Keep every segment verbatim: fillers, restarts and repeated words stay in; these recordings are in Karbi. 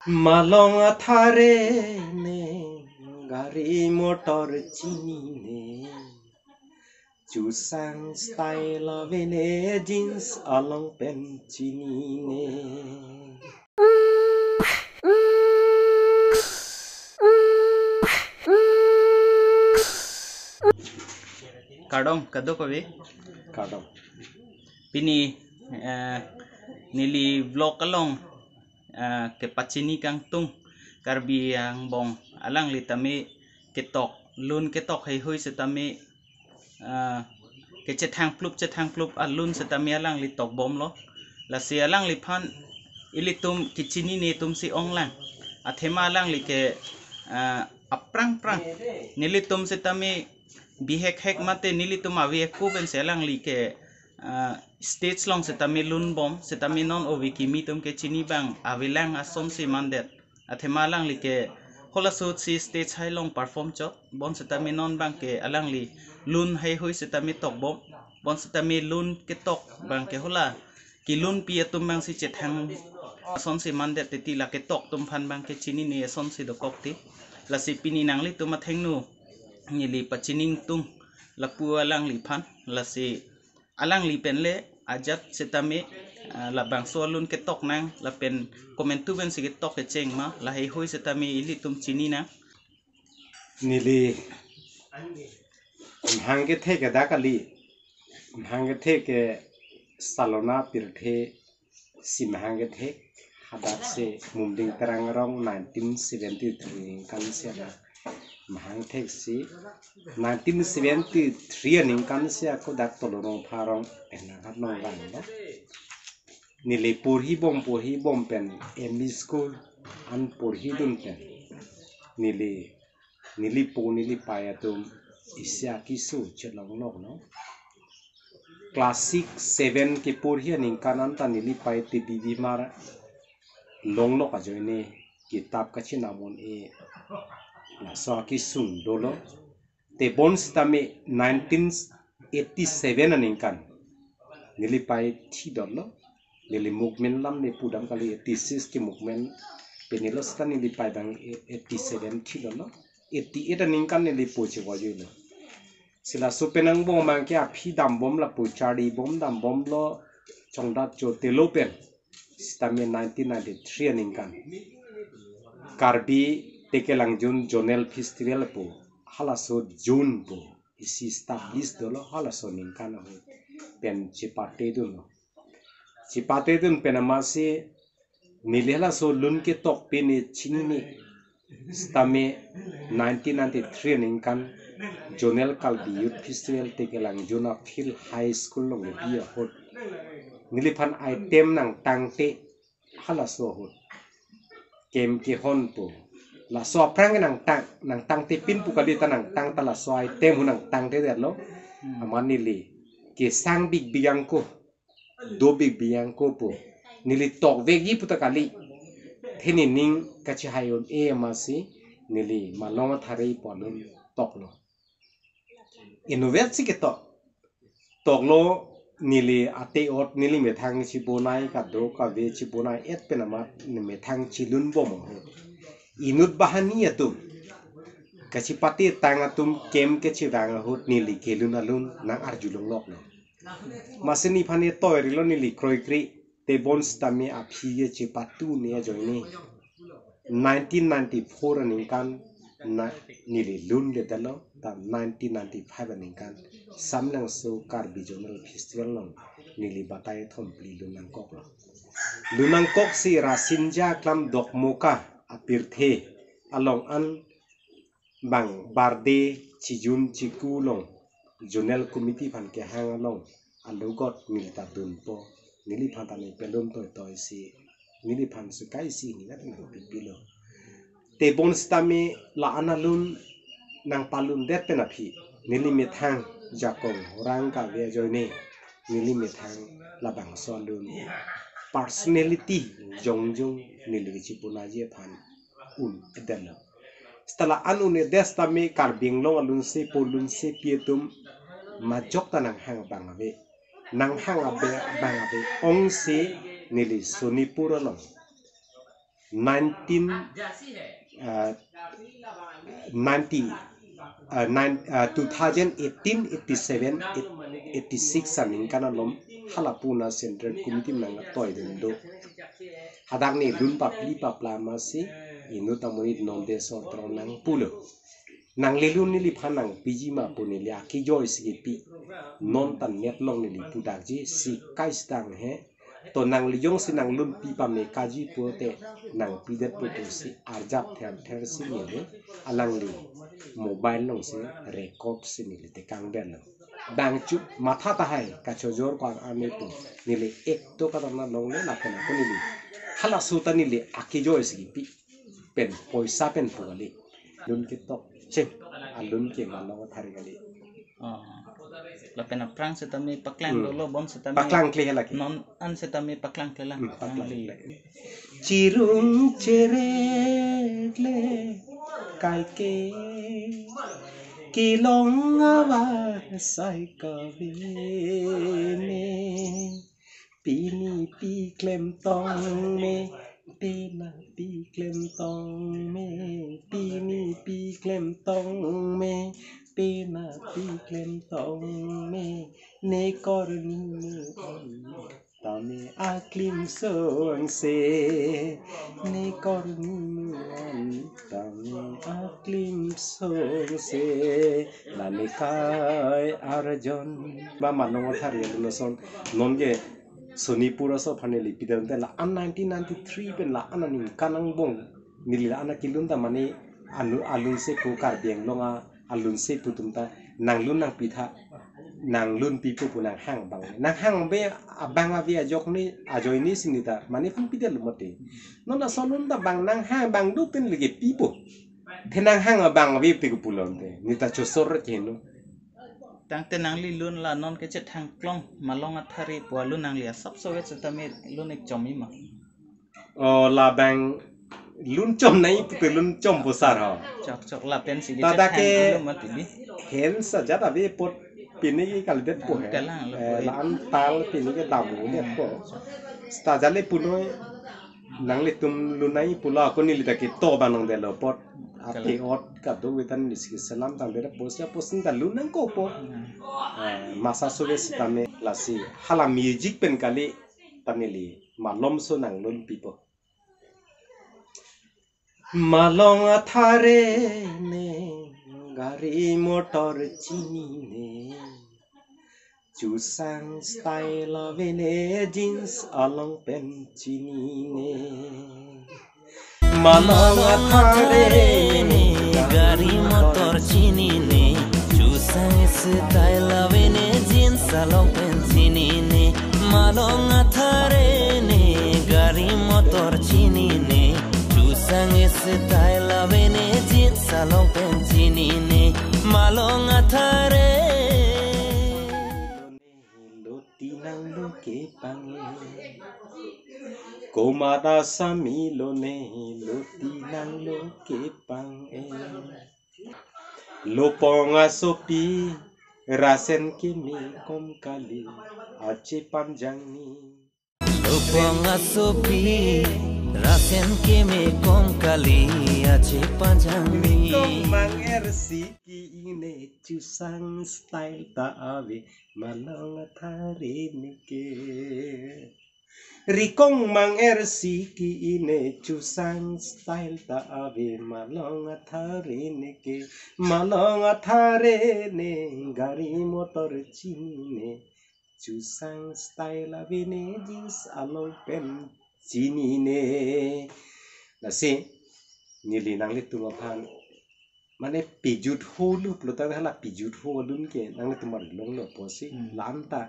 Malong athare ne, gari motor chinine, chusang style avene, jeans along pen chinine. Kardom kadokave. Kardom. Pini eh, neli vlog along eh, kepachini kangtung Karbi angbong alangli tame ketok, lun ketok heihui setame eh, kechethang plup chethang plup alun setame alangli tokbomlo. Lasi alangliphan ilitum kechinine atumsi onglang. Athema alangli ke eh, aphrang phrang. Nelitum setame bihek hek mate nelitum ave ako pensi alangli ke ah, stage along setame lunbom, setame non ove kimi atum ke chini abang avelang asonsi mandet. Athema alangli ke halaso si stage hai along perform chot, bon setame non abang ke alangli lun heihui setame tokbom, bon setame lun ketok abang ke hala kelunpi atum abangsi chethang asonsi mandet titi, la ketok atum aphan abang ke chinine asonsi dokok ti. Lasi pini nanglitum athengno neli pachini ingtung lapu alangliphan, lasi alangli penle ajat setame ah, labangso alun ketok nang lapen komantu pensi ketok kecheng ma, la heihui setame ilitum chini nang. Neli mahang kethe ke dak kali, mahang kethe ke Salona pirthe si mahang kethek, hadak si Mumding Terang arong nineteen seventy-three ningkan si hadak mahang thek si, nineteen seventy-three aningkan si ako dak Tolorong Pharong pen nanghat nongrang lo. Neli porhibom porhibom pen M E school an porhidun pen neli neli po neli pai atum isi akisu chelonglok lo. Class six seven keporhi aningkan anta neli pai T B Bhimar longlok ajoine kitap kachinam un-e laso akisung dolo. Tebon sitame nineteen eighty-seven aningkan neli pai thidotlo. Neli movement lam ne pudam kali, eighty-six ke movement penelo sita neli pai abang eighty-seven thidotlo. Eighty-eight aningkan neli po chevojuilo. Si laso pen angbong abang ke aphi dambom lapu charlibom dambomlo chongdat chotelo pen. Sitame nineteen ninety-three aningkan Karbi Tekelangjun Zonal Festival pu halaso zone pu isi establish dolo, halaso aningkan ahut pen chepatedunlo. Chepatedun pen amatsi neli halaso lun ketok pen ne chingni sitame nineteen ninety-three aningkan Zonal Karbi Youth Festival Tekelangjun a field high school along kebi ahut neliphan item nangtangte halaso ahut kem kehon pu. Laso aphrang nangtang, nangtangte pin pu kali ta nangtang ta laso item hu nangtangtedetlo. Hmm. Amat neli kesang bikbik angko, do bikbik angko pu neli tokvekji pu ta kali. Theni ning kachihai un-e amatsi neli Malong Athare pu alun toklo. Inutvet si ketok. Toklo neli ate ot neli methang chibonai kado kave chibonai et pen amat ne methang chilunbom ahut inut banghini atum kachipate tang atum kem kechevang ahut neli kelun alun nang-arjulongloklo. Amatsi nephan etoirilo neli kroikre. Tebon sitame aphi ke chepatu ne ajoine. Nineteen ninety-four aningkan na neli lundetlo, ta nineteen ninety-five aningkan Samlangso Karbi Zonal Festival along neli batai thomphli lun nangkoklo. Lun nangkoksi Rasinja Klam Dokmoka apirthe along an bang birthday chijun chiku along zonal committee aphan kehang along alogot neli ta dunpo, neliphan ta ne pelun toitoi si neliphan sukai si ne gat nangpipilo. Tebon sitame la-an alun nangpalundet pen aphi neli methang jakong orang kave ajoine neli methang labangso alun personality jongjong neli chipunaji aphan un-edetlo. Sita la-an un-edet sitame Karbi Anglong alunsepo lunsepi atum majok ta nanghang abang ave. Nanghang abe abang ave ongsi neli Sonipur along nineteen uh, ninety uh, nine, uh, two thousand eighteen, eighty-seven, eighty-six aningkan alom hala pu na Central Committee nangtoi dun do. Hadak ne lun papli papla masi inut amonit non de sor tron nangpulo. Nanglilun neliphan nangpiji ma pu neli akejoi si kipi. Non ta net along neli pudakji si kaistang he. To nangli jongsi nanglun pi pame kaji pulote nangpidet pu pusi arjap therther si neli alangli mobile alongsi record si neli tekang detlo. Bang chu matha tahai kachojor ko-an ame pu neli ekto kadam na longle lapen ako neli halaso ta neli akejoi si kipi pen poisa pen pu kali. Lun ketok cheng alun ke Malong Athare kali. Oh. Lapen aphrang setame paklang Hmm. dolo, bom setame Paklang kle lagi. Non an setame paklang kle lang. Hmm, paklang Nangli. kle. Chirung cherek le kaike kelong avar sai kave me. Pini pi klemtong me, pena pi klemtong me, pini pi klemtong me, pena pi klemtong me, ne korni me an tame aklim songse, ne korni me an tame aklim songse, la ne kai arjon. Ba Malong Athare alun ason non ke Sonipur aso aphan neli pidam te la an nineteen ninety-three pen la an aningkan angbong neli la an kelun ta mane anu alun se ko Karbi Anglong a alun se pu atum ta nanglun nangpi tha nanglun pipo pu nanghang abang nanghang ave abang ave ajok ni ajoine si neli ta mane phan pidetlo mati non aso alun ta bang nanghang abang do pen lagi pipo the nanghang abang ave te ko pulo te neli ta chosor ke no. Tangte nanglilun la non kechethang klong Malong Athare pu alun nangli asapso vet setame lun ik chom ima. O labang lun chom nai pute lun chom pusar ho. Chok chok lapen si Tada kechethang ke alun mati di. Hen sajat ave apot pini ke kalidet po he. Kalang lo Eh, po. La an tal pini ke damu det po. Stajale punoi nanglitum lunai pulo ako neli ta keto banong detlo apot. Ape Kalang. Ot kado wetan neli si selam tang det po sia posin ta lun nangkokpo. Hmm. Eh, masa suge setame lasi hala music pen kali ta neli malomso nanglun pipo. Malong Athare ne gari motor chinine. Chusang style ave ne jeans along pen chinine. Malong Athare ne gari motor chinine. Chusang style ave ne jeans along pen chinine. Malong Athare ne gari motor chinine. Chusang style ave ne jeans along pen chinine. Malong Athare. Loti nanglo kepang e. Komat asami lone loti nanglo kepang e. Lopong asopi rasen keme kom kali ache panjang ni. Lopong asopi rasen keme kom kali ache panjang ni. Rikong mang er si ki-ine chusang style ta ave Malong Athare ne ke. Rikong mang er si ki-ine chusang style ta ave Malong Athare ne ke. Malong Athare ne gari motor chinine. Chusang style ave ne jeans along pen chinine. Lasi neli nanglitum aphan mane pejut ho lo pulo ta hala pejut ho alun ke nanglitum arlong lo pusi Hmm. La-an ta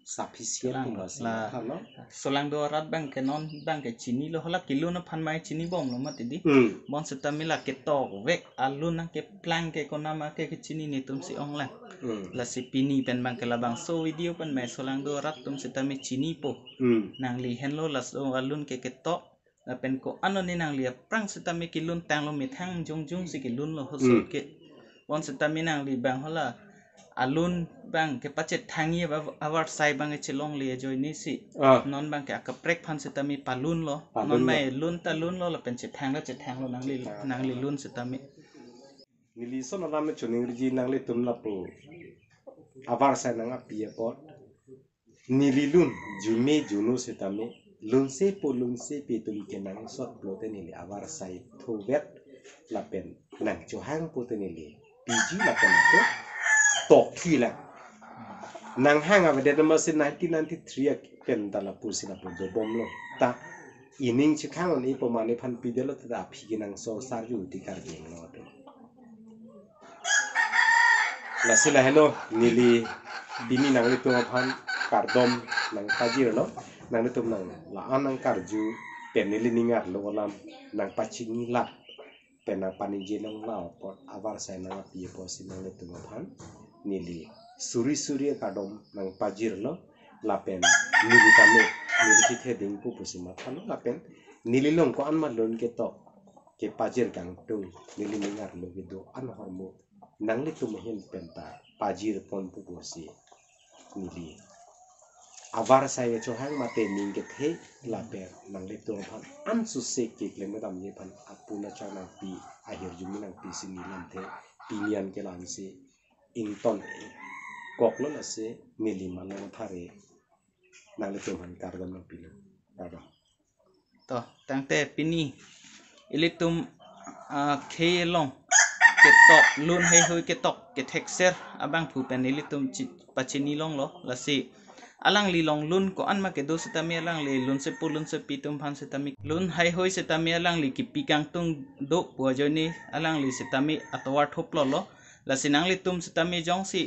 sufficient Lang, pulo si la, tha lo. Solangdo arat abang ke non abang ke chinilo hala kelun aphan mai chinibomlo mati di. Hmm. Bon setame la ketok vek alun nangkeplang ke konama ke kechinine atum si ong lang. Hmm. Lasi pini pen abang ke labangso video pen mai solangdo arat atum setame chinipo. Hmm. Nangli henlo laso alun ke ketok. Lapen ko-an lo ne nangli aphrang setame kelun tanglo methang jongjong si kelunlo hoso Hmm. ke. Bon setame nangli abang hala alun abang kepachethangji ava-, avarsai abang kechelongle ajoine si. Ah. Non abang ke akaprek aphan sitame palunlo. Palunlo. Non mai lun ta lunlo lapen chethanglo chethanglo nangli, chethanglo. Nangli lun sitame. Neli son alam choningriji nanglitum lapu avarsai nangpi apot. Neli lun jume juno sitame lunsepo lunsepi atum kenangsot pulote neli avarsai thuvet lapen nangchohang pulote neli piji lapen ako tokthi lang. Nanghang avedet amatsi nineteen ninety-three aken ta lapusi lapu dobomlo. Ta ining chikhang on ipo mane aphan pidetlo ta aphi kenangsor sarju ti karjeng lo te. Lasi lahelo neli pini nanglitum aphan kardom nangpajirlo, nanglitum nang la-an nangkarju pen neli ning arlo alam nangpachini lap pen nangpaningje longlo apot avarsai nangpi apotsi nanglitum aphan neli suri suri akardom nangpajirlo lapen neli tame neli kitheding pu pusi mathalo lapen neli along ko-an ma lun ketok kepajir kangtung neli ning arlo kedo-an ahormu nanglitum ahin penta pajirpon pu pusi neli avarsai chohang mate ning kethe lapen nanglitum aphan ansose keklem kedamji aphan apuna chang nangpi ahirjume nangpisi neli lamthe pini an kelang si ington koklo lasi neli malom thare nanglitum aphan kardom nangpilo. Kardom. To, tangte pini ilitum, ah, khei along ketok, lun heihui ketok kethekser abangphu pen ilitum chi-, pachini longlo, lasi alangli along lun ko-an ma kedo sitame alangli lunsepo lunsepi atum aphan sitame lun heihui sitame alangli kipi kangtung do pu ajoine alangli sitame atovar thuplolo, lasi nanglitum sitame jongsi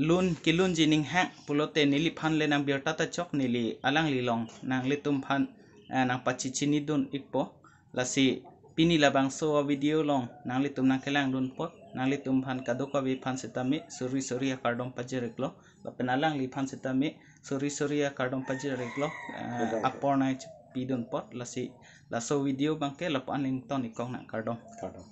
lun kelunji ninghang pulote neliphan le nangbirta ta chok neli alangli along nanglitum aphan, eh, nangpachichinidun ikpo. Lasi pini labangso avideo along nanglitum nangkelangdun apot nanglitum aphan kadokave aphan sitame suri suri akardom pajir iklo. Lapen alangliphan sitame suri suri akardom pajir iklo, eh, kardom. Apor nangchipidun apot lasi laso video abangke lapu-an ington ik kong nang kardom. Kardom.